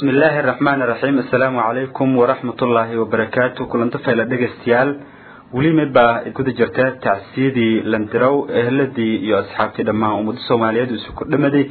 Bismillaahi araxmaani iraxiim. Assalaamu calaykum waraxmatullaahi wabarakaatu. Kulanto fayla dhegeystayaal, weli mid baa guda jirta tacsiyadii landirow eheladii iyo asxaabtii dhammaan ummadda Soomaaliyeed isu ku dhamaday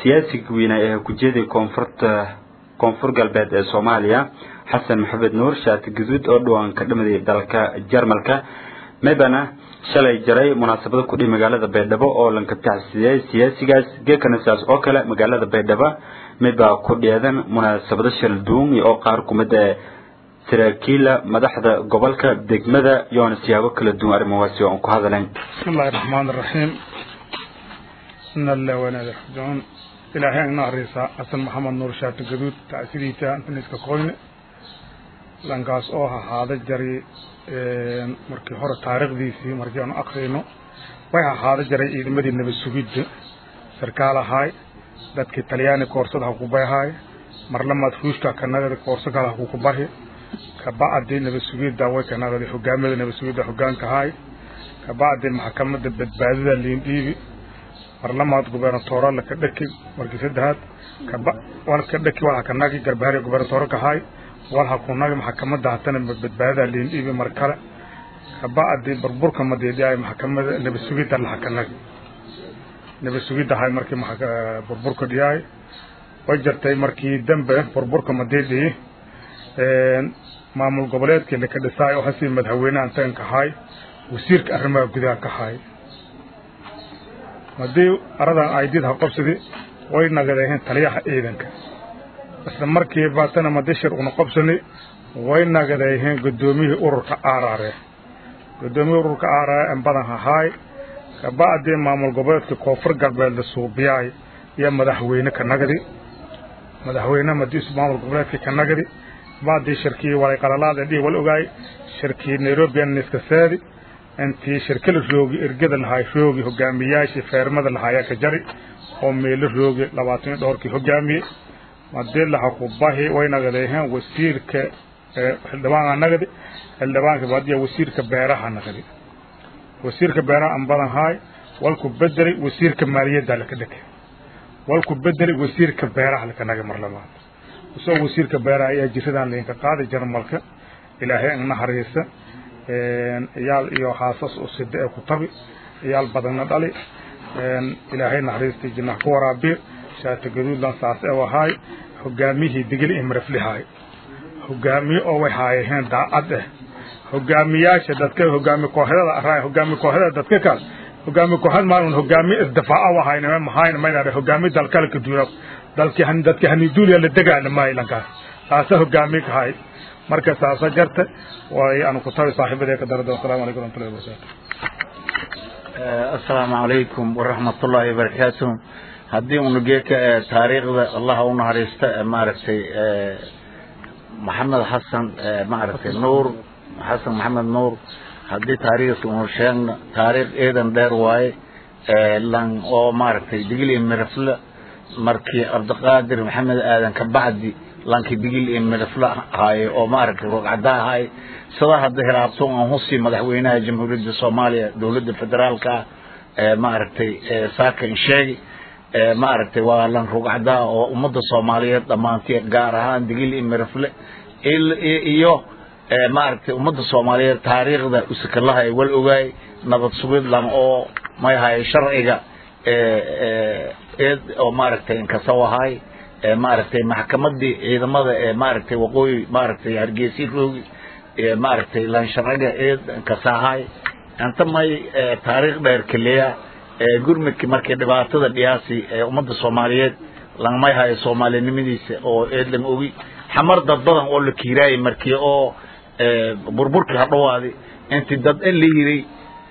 siyaasiga weynaa ee kujeeday koonfurta Koonfur Galbeed ee Soomaaliya, Xasan Maxamed Nuur Shaati Guduud, oo dhawaan ka dhamaday dalka Jarmalka. Maybana shalay jaray munaasabado kudhi magaalada Baydhabo oo lanka tacsiyey siyaasigaas. Geekana sidaas oo kale magaalada Baydhabo maybaa ku dheedan munaasabado shalduun oo qaar kumid ee saraakiila madaxda gobolka degmada yoona siyaabo kala duwan arrimahaasi oo aan ku hadalayn. بسم الله الرحمن الرحيم. إنا لله وإنا إليه راجعون. إلهي أن نعريسا حسن محمد نور شات قدود تعسيريتا أنت نسكا كوين لانkaas oo ahaada jaray markii hore taariikhdiisii markii aan akhrino way ahaada jaray ciidamadii nabad sugidda sarkaal ahaay, dadkii Talyaani koorsada ha ku bayhaay, mar lamaad Ruushka kanagada koorso kale ha ku bahi, kabacdi nabad sugidda way kanagada hogaamada nabad sugidda hogaanka ahaay, kabacdi maxkamadda badbaadada liindhiibi, mar lamaad gubernatoora la ka dhaki, markii saddexaad kaba wal ka dhaki wal ka nagi Garbaari gubernatoora ka ahaay, wal ha ku nagi maxkamadda hatana badbaadada liindhiibi mar kale, kabacdi burburka madeediyay maxkamadda nabad sugidda la ka nagi nabad sugidda ahay. Markii burburka dhiyaay way jartay, markii dambe burburka madeedii maamul goboleedkii la ka dhisaay oo hasii madaxweynahan taganka ahay wasiirka arrimaha gudaha ka ahay haddii aradan aydid ha qabsadi way nagadaheen taliyaha ciidanka. Isla markiiba tana madishir una qabsani way nagadaheen guddoomiyihii ururka aaraare, guddoomiyihii ururka aaraare in badan ahaay. Kabacdi maamul goboleedka Koonfur Galbeed la suubiyaay iyo madaxweyne ka nagadi, madaxweyne madiisu maamul goboleedka ka nagadi. Bacdii shirkii walay qalalaada dhihi wal ogaay shirkii Nairobi niska saadi intii shirkala roogi ergada lahaa roogi hogaamiyaashii feermada lahaayaa ka jari oo meelo roogi 20 iyo dhowrkii hogaamiye madii laha ku bahi way nagadeeheen wasiirka xildhibaanka nagadi, xildhibaanka badiya wasiirka beeraha nagadi, wasiirka beeraha an badan haay walku bedelay wasiirka maaliyadda laka dhakay, walku bedelay wasiirka beeraha laka naga mar labaad isagoo wasiirka beeraha ayaa jiradan laynka qaaday Jarmalka. Ilaahay ang naxariisa, ciyaal iyo xaasas oo sida ee ku tabi ciyaal badanna dhali. Ilaahay naxariistii jinnax ku waraabiyo. Shaati gaduudlan saas ee wahaay hogaamiyihii Digil iyo Miriflihaay, hogaamiye oo way haayaheen daacad eh hogaamiyaasha dadka hogaami kooxdada araay hogaami kooxdada dadka kale hogaami kooxad maalin hogaamiye isdifaaca wahayna mahayna maynaa hogaami dalkale ka duula dalkii han dadkii haniduuliya la degaana maayilankaas taasa hogaamiye ka hay. Marka saasa jarta way aanu ku tabi saaxiibadee ka darada. Assalaamu calaykum waraxmatullahi wabarakaatu. Assalaamu calaykum waraxmatullaahi wabarakaatu. Haddii unu geedka taariikhda Allah u naxariista maaragtay Maxamed Xasan maaragtay Nuur, Xasan Maxamed Nuur, haddii taariikhda unu sheegno taariikh eedan dheer waaye lan oo maaragtay Digil iyo Mirifle markii Cabdiqaadir Maxamed Aadan ka bacdi lankii Digil iyo Mirifle haaye oo maaragtay rogcaddaa haaye sida hadda hiraabto aan husi madaxweynaha Jamhuuriyadda Soomaaliya dowladda federaalka maaragtay saaka in sheegi maaragtay waa lan rugcaddaa oo ummadda Soomaaliyeed dhammaantii gaar ahaan Digil iyo Mirifle iyo maaragtay ummadda Soomaaliyeed taariikhda usikalaha ay wal ogaay nabad sugid lan oo may haye sharciga eed oo maaragtay inkasawahay maaragtay maxkamadii ciidamada ee maaragtay waqooyi maaragtay Hargeysa roogi maaragtay lan sharciga eed inkasahay anta may taariikh dheer kaliya gurmudkii markii dhibaatada dhiyaasi ee ummadda Soomaaliyeed langmay hayo Soomaalinimadiisa oo eed lang ogi xamar dad badan oo la kiiraayay markii oo burburkii hadhawaaday intii dad in la yiray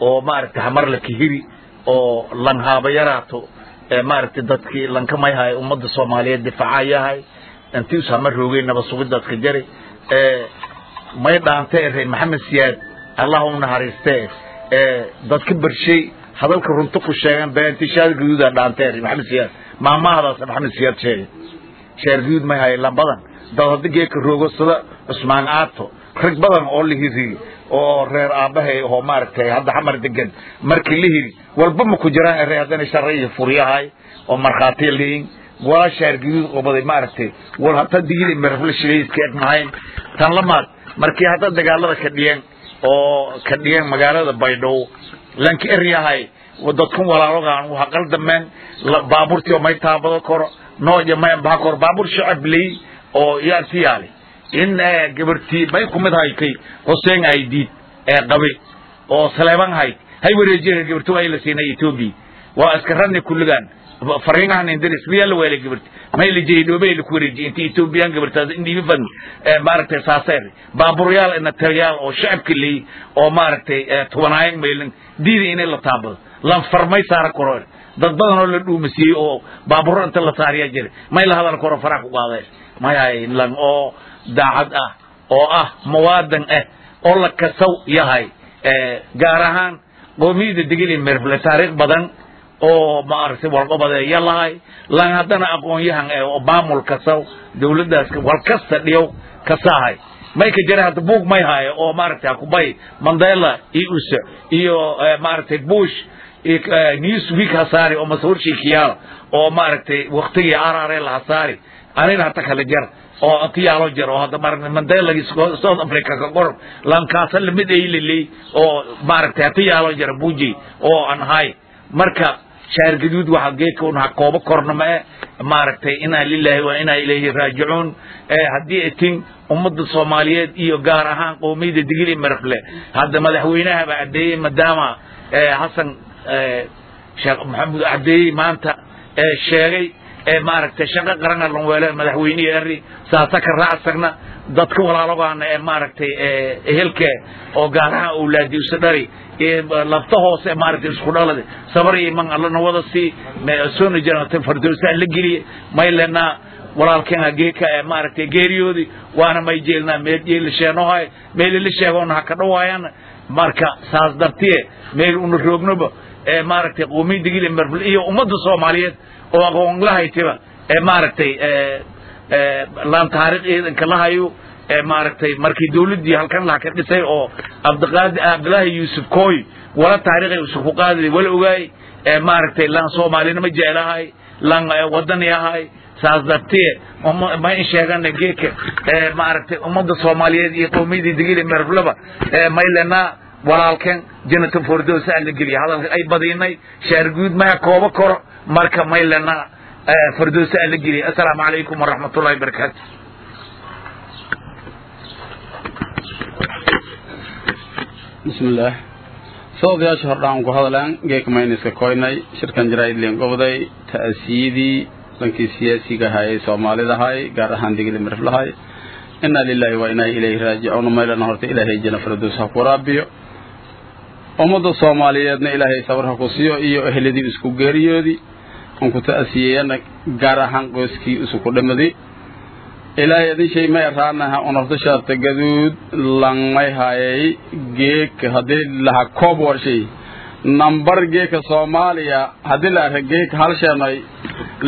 oo maaragtay xamar la kihiri oo lan haaba yaraato maaragtay dadkii lankamay hayo ummadda Soomaaliyeed difaacayahay intii us hamar roogay nabad sugid dadka jari may dhaantay rey Maxamed Siyaad Allah u naxariistee dadka barshay hadalka runta ku sheegan beenti shaar guduud dhaantay Maxamed Siyaad maamahadaas Maxamed Siyaad sheegay shaar guduud may hayo lan badan dad hadda geeka roogo sida Cusmaan Aato rag badan oo la hiri oo reer aabahay oo maaragtay hadda xamar degan markii la hiri walba ma ku jiraan reer haddana sharciga furiyahay oo markhaati leeyin Wala Shaar Gaduud qobaday maaragtay wal hata Digili Mirifle shilayska eg mahayn. Tan lamaad, markii hadda dagaalada ka dhiyeen oo ka dhiyeen magaalada Baydhabo, lanki eryahay dadkan walaalogaan waxa qaldameen baabuurtii oo may taabado koro nooja may baha koro baabuur shacab ley oo yaarti yaali in gabartii may ku mid haytay Hussein Aydiid ee qabay oo Saleeban hayd hay wareejiyeen gabartii waa la siinay Ethiopia waa askarani kulligan fariinahan indiris miyaa la weelay gabarti may la jeeyay dhoobay la ku wareejiyay intii Ethiopian gabartaas in dhiibi fan maaragtay saaseer baaburyaal ina taliyaal oo shacabka leey oo maaragtay tobanaayeen meelin diiday inay la taabado lan farmay saara koro dad badan oo la dhuumasiyey oo baaburro inta la saariyaa jiray may la hadal koro farax ku qaaday may hay lan oo daacad ah oo ah muwaadan ah oo la kasaw yahay gaar ahaan qoomiyada Digili Mirifle taariikh badan oo maaragtay walqobada yalahay lan haddana aqoon-yahan ee oo maamul kasaw dawladdaas wal kasta dhiyow kasaahay may ka jira hadda buug may haayo oo maaragtay hakubay Mandela iyo use iyo maaragtay Bush Newsweek hasaari oo masawir shiikiyaal oo maaragtay waqtigii RRA la hasaari anina hata kala jar oo antiyaalo jar oo hadda maaragtay Mandela South Africa ka qor lankaasa lamid ay lilay oo maaragtay hatiyaalo jar buuji oo aan hay. Marka Shaar Gaduud waxa geedka un ha koobo korna ma maaragtay inaa lillahi wa inaa ilayhi raajicuun. Haddii ay tin ummadda Soomaaliyeed iyo gaar ahaan qoomiyadda Digili Mirifle hadda madaxweynaha baa caddeeyey maadaama Xasan Sheekh Maxamuud caddeeyey maanta sheegay maaragtay shaqo qaran lan weele madaxweynihii eri saasa ka raacsagna dadka walaalogaana ee maaragtay ehelke oo gaar ahaan awlaadi usa dhari lafta hoose maaragtay isku dhalade sabar iyo iman allana wada sii soona jirata fardowsa la geliye may lenaa walaalkeen hageeka ee maaragtay geeriyoodi waana may jeelnaa meel jeeli sheenohay meel la sheegoona ha ka dhawaayaan. Marka saas dartiye meel una roognoba ee maaragtay qoomiyadda Digili Mirifle iyo ummadda Soomaaliyeed oo aqoon lahaytiba ee maaragtay laan taariikh ciidanka lahayo ee maaragtay markii dawladdii halkan laha ka dhisay oo Cabdiqaadir Cabdilaahi Yuusuf Kooy wala taariikhay usuf ku qaaday wala ogaay ee maaragtay laan Soomaalinimo jecelahay laan wadani ahay saas dartiye ma in sheegana geedka ee maaragtay ummadda Soomaaliyeed iyo qoomiyadii Digili Mirifleba ee maylenaa walaalkeen Jannatul Firdaws la geliya hadalka ay badinay Shaar Guud ma koobo koro marka maylena firdaws la geliya. Assalaamu calaykum waraxmatullahi wabarakaatu. Bismillaah. Soodayaasha hordhaan ku hadlaan geeka mayniska koynay shirkan jaraa'id goboday ta'asiyadii dhankii siyaasiga ahaa ee Soomaalida ahay gaar ahaan Digili Miriflahay. Inna lillahi wa inna ilayhi raaji'uun. Maylana horta Ilaahay janna firdaws ha ku waraabiyo, ummadda Soomaaliyeedna Ilaahay sabar ha ku siiyo iyo ehladii isku geeriyoodii aan ku ta'asiyeyna gaar ahaan qoyskii isku dhimaday. Ilaahay idin shay may raanaha on horta Shaarta Gaduud langmay hayay geek haddii laha koob warshay nambar geeka Soomaaliya haddii la arka geek hal sheenay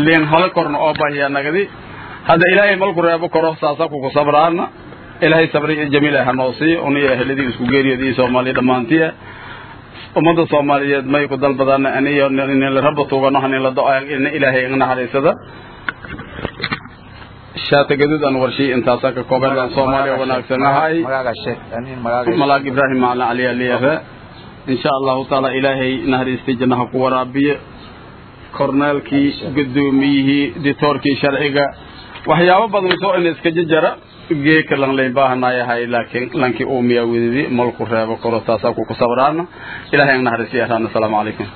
liin hal korna oo bahiya nagadi hadda Ilaahay malku reebo koro saasa ku sabraana. Ilaahay sabri jamiil ha noo siiyo uniyo ehladii isku geeriyoodii Soomaaliya dhammaantiya. Ummadda Soomaaliyeed may ku dalbadaan aniyo in la rabbo tuugano in la do in Ilaahay igna naxariisada. Shaata Gaduud aan warshay intaasa ka kooban Soomaaliya wanaagsanahay. Malaag Ibraahim Macalin Cali Aliyahe insha Allahu taala Ilaahay naxariistay jannaha ku waraabiye korneelkii gudoomiyihii ditoorkii sharciga waxyaabo badan soo in iska jajara geeka lan lay baahanayahay laakiin lankii uumiya wididi malku reebo koro taasaa ku sabraana. Ilaahay ang naxariisiya raana. Asalaamu calaykum.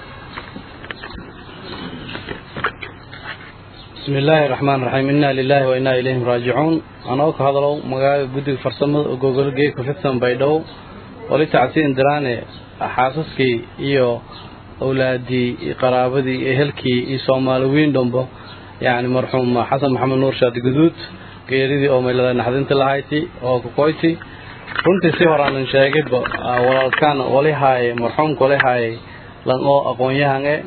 بسم الله الرحمن الرحيم. إنا لله وإنا إليه راجعون. أنا هذا مقال قد فرسمة جوجل جيك وفتن بيدو ولي تعسين دراني xaasaskii iyo awlaadii iyo qaraabadii iyo ehelkii iyo Soomaaliwiin dhanbo yani marxuum Xasan Maxamed Nuur Shaadi Guduud geeridii oo meelada naxdinta lahayti oo ku qoyti. Runtii si horaan sheegay walaalkan wali haay marxuumka wali haay lan oo aqoon-yahan eh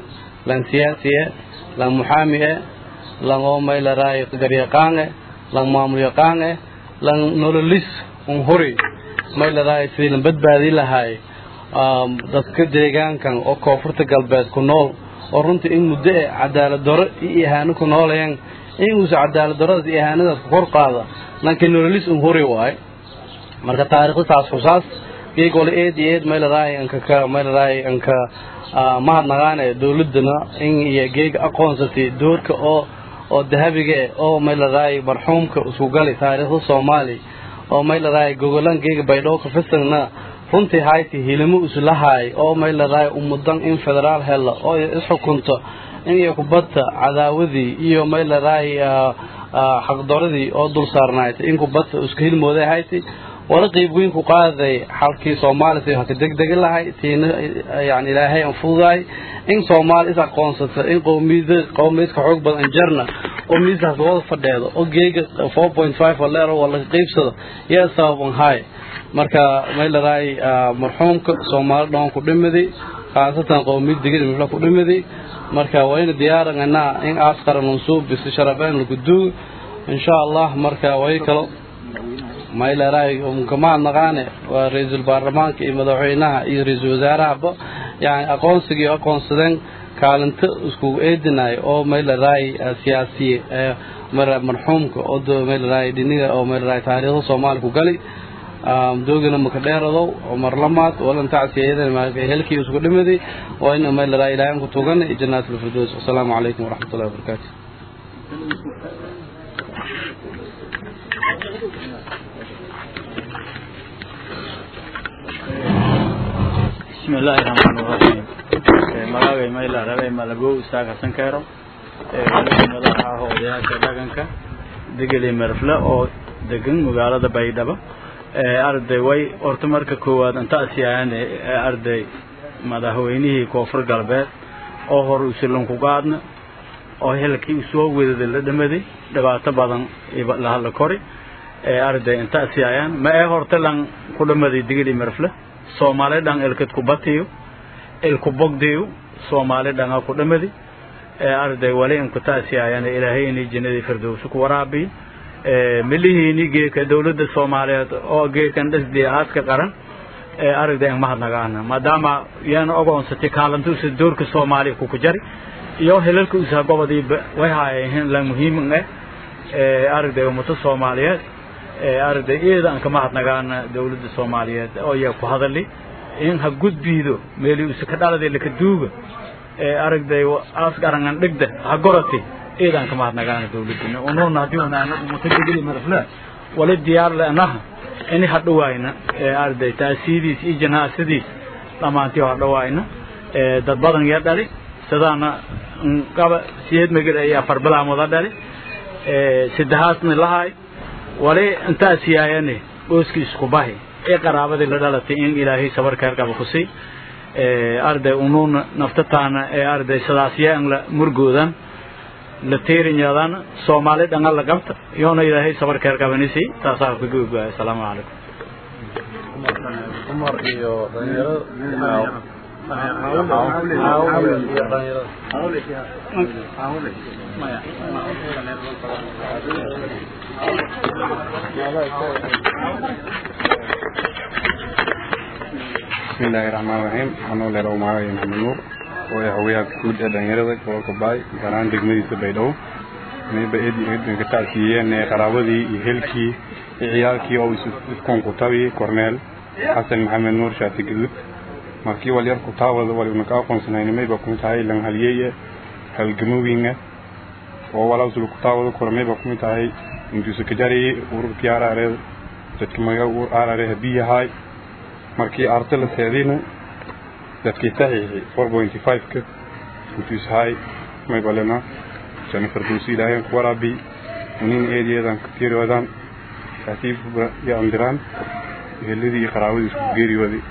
lan siyaasi eh lan muxaami eh lan oo meelaraay garyaqaan eh lan maamul yaqaan eh lan nololis un hori meelaraay sidii lan badbaadi lahaay dadka deegaankan oo koonfurta galbeed ku nool Oo runtii in muddo ee cadaalad darro iyo ihaano ku noolayeen, in uusa cadaalad darradaas iyo ihaanadaas ku kor qaada laakiin nololis un huri waaye. Marka taariikhda taas xusaas geeg wala eed iyo eed meelaraay anka ka meelaraay anka mahadnaqaane dowladana in iyo geega aqoonsatay doorka oo dahabiga oo meelaraay marxuumka isku galay taariikhda Soomaali oo meelaraay gogolan geega Baydhabo ka fisagna runtii hayti hilimo islahay oo meelaraay ummadan in federaal helo oo is xukunto in iyo kubadda cadaawadii iyo meelaraay xaqdaradii oo dul saarnayd in kubadda isku hilmooday hayti wala qayb weyn ku qaaday xalkii Soomaaliya si ka degdeg lahay tiina, yani Ilaahay aan fududay in Soomaali is aqoonsato, in qowmiyadka xoog badan jarna oo miisaas wada fadheedo oo geega 4.5 wala wala qaybsado yaa sababan hay. Marka meelaraay marxuumka Soomaali dhan ku dhimaday, khaasatan qowmiyad digir mifla ku dhimaday. Marka waa in diyaaranaa in aas qaran mansuub bis sharafeen lagu duug insha Allah. Marka way kalo mayleerahay kama naqaane waa ra'iisul baarlamaanka iyo madaxweynaha iyo ra'iisul wasaarahaba, yani aqoonsigii aqoonsadeen kaalinta isku eedinayo oo mayleerahay siyaasi marxuumka oo mayleerahay dhiniga oo mayleerahay taariikhda Soomaaliya ku gali doogana maka dheeradow mar lamaad walan tacsiyadan helkii isku dhimaday waa in mayleerahay Ilaahay ku tugan jannatul firdaws. Assalaamu calaykum waraxmatullahi wabarakaatuh. بسم الله الرحمن الرحيم. Magacay mayla rabay Malagow Isaaq Xasan Keero, madaxa ah odayaasha dhaqanka Digili Mirfle oo degan magaalada Baydhabo. Arday way horta marka koowaad inta asiyaan arday madaxweynihii Koonfur Galbeed oo hor usilon ku qaadna oo helkii soo wedaday la dhamaday dhibaato badan la hadla kori arday inta asiyaan ma ee horta lan ku dhamaday Digili Mirfle Soomaali dhan elkad ku batiyo ilku bogdiyo Soomaali dhan ku dhamadi arday wali in ku taasiyayaan Ilaahay inay jannadii firdaws ku waraabiyo milihiini geeka dawladda Soomaaliyeed oo geekan dhisday aaska qaran arday aan mahadnaqaana maadaama yaan ogoonsatay kaalintuusa doorka Soomaaliya ku jari iyo helalka usa gobodii way haayeen la muhiim ah arday ummada Soomaaliyeed arday iyada aan ka mahadnaqaana dawladda Soomaaliyeed oo iyaa ku hadalay in ha gudbiido meelii usa ka dhaladay la ka duuga aragday aas garangan dhigda ha gorati iyada aan ka mahadnaqaana dawladda unoona hadii wanaana ummada Digili Mirfle wala diyaar lanaha in ha dhawaayna arday taasidiis iyo janaasadiis dhamaantii ha dhawaayna dad badan yaa dhali sidaana qaba siyeed magal ay afar bilaamood dhali saddexaasna lahay wali intaas yaayane qoyskii isku bahi ee qaraabadii la dhalatay in Ilaahay sabarka qabo ku sii arday unuun naftataana ee arday sidaas yaan la murgoodan la tiirinyadan Soomaali dhan la qabta yoona Ilaahay sabarka qabanisi taasaa ku go'ay. Assalaamu calaykum. Umar iyo dhalinyarada iyo dhalinyarada. بسم الله الرحمن الرحيم. Anoo leerow magacay Maxamed Nuur oo ah haweenka guud ee dhalinyarada gobolka Baay, gaar ahaan degmadiisa Baydhabo. Mayba eed eed ka tacsiiyeen qaraabadii iyo helkii iyo ciyaalkii oo iskuun ku tabi Korneel Xasan Maxamed Nuur Shaati Gaduud. Markii walyar ku taawada wali una ka aqoonsanayna mayba ku tahay lan halyeeye halgamowinga oo walaa ku taawada kormeyba ku tahay intuusa ka jarayay ururkii Araare dadka magaca Araare habiyahay markii arta la seedina dadkii saxiixi 4.5 ka intuusahay may balena jana firdowsi Ilaahay ku waraabi nin eedeedan ka geeriyoodan katiibba iyo andiraan eheladii iyo qaraabadii isku geeriyooday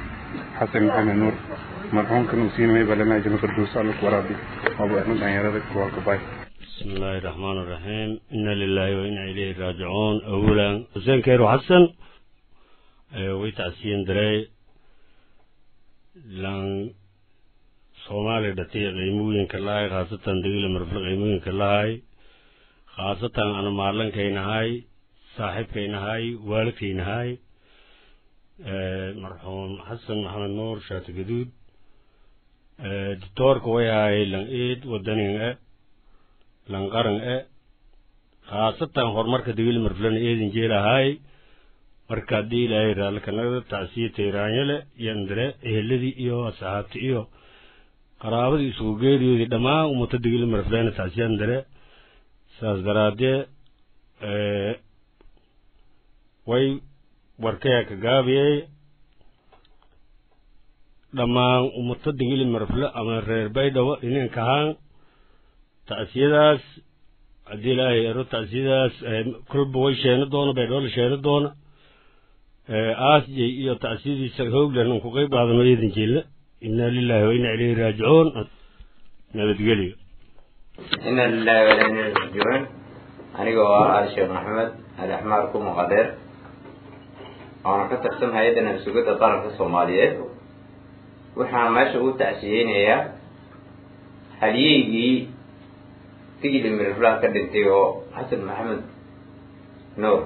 Xasan Maxamed Nuur marxuumkan uu siinay balena jana firdowsi Alla ku waraabi waaba arrin dhalinyarada gobolka Baay. بسم الله الرحمن الرحيم. إنا لله وإنا إليه راجعون. أولا حسين كيرو حسن ويتعسين دري لان صومالي دتي قيموين كلاهي خاصة دقيل مرفل قيموين كلاهي خاصة أنا مارلن كينهاي صاحب كينهاي والد كينهاي مرحوم حسن محمد نور شات جدود. Doctorka way ahay lan eed wadanin lan qaran khaasatan horumarka Digil Miriflena eedin jeelahay. Marka haddii Ilaahay raalli ka nagdo tacsiya tayraanyale yandare eheladii iyo asxaabtii iyo qaraabadii isugu geeriyoodii dhammaan ummata Digil Miriflena tacsiyandare. Saas daraadee way warkaya ka gaabiyey dhammaan ummata Digil Mirifle ama reer Baydhabo inin kahaan tacsiyadaas. Haddii Ilaahay ero tacsiyadaas kolba way sheeni doona Baydhabo la sheeni doona aasjay iyo tacsiyadiisa hooglan ku qayb qaadano eedin jeelna. Inna lillahi wa inna ilayhi raajicuun. Nabadgelyo. Inna lillahi wa inna ilayhi raajicuun. Anigoo ah Ali Sheekh Maxamed Ali Axmaar ku muqadeer, oona ka tirsan hay-adda nabad-sugidda qaranka Soomaaliyeed, waxaan meesha ugu tacsiyeynayaa halyeygii Digil Miriflaha ka dhintay oo Xasan Maxamed Nuur.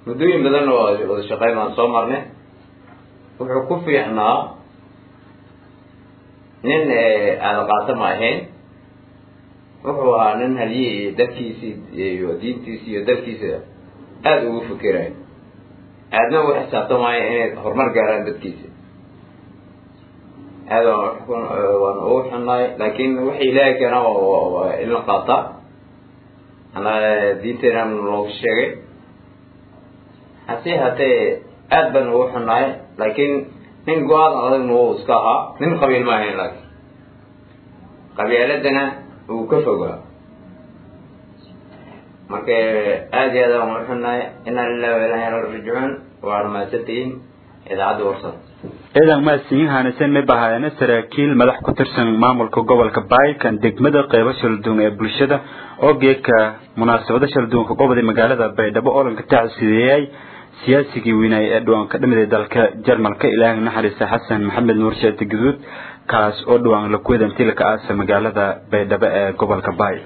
Muddooyin badan oo wada shaqeyn baan soo marnay. Wuxuu ku fiicnaa nin aada qaata ma ahayn, wuxuu ahaa nin halyey dalkiisii iyo diintiisi iyo dalkiisa aada ugu fikirayo, aadna ugu xisaabtamaayo inay horumar gaaraan dadkiisa. Aada waan ugu xunnaay, laakiin waxa Ilaahay keenaa waa in la qaataa. Ana diinteena loogu sheegay, hase hatee aad baan ugu xunnaay, laakiin nin go-aan adagna wuu iska ahaa. Nin qabiil ma ahayn, laakiin qabyaaladana wuu ka fogaa. Marka aada iyo aad aan ugu xunnaay. Inna lillahi wa inna ilayhi raajicuun. Waana mahadsantihiin idaacadda Warsan. Ciidan mahadsanyiin haanasen may bahaayana saraakiil madax ku tirsan maamulka gobolka Baay kan degmada qeybo shalduun ee bulshada oo geedka munaasabada shalduunka gobolka magaalada Baydhabo oo lanka tacsiyeeyay siyaasigii weynay ee dhawaan ka dhimiday dalka Jarmalka, Ilaahay naxariista Xasan Maxamed Nuur Sheeti Guduud, kaas oo dhawaan la kuwedantii la ka aasa magaalada Baydhabo ee gobolka Baay.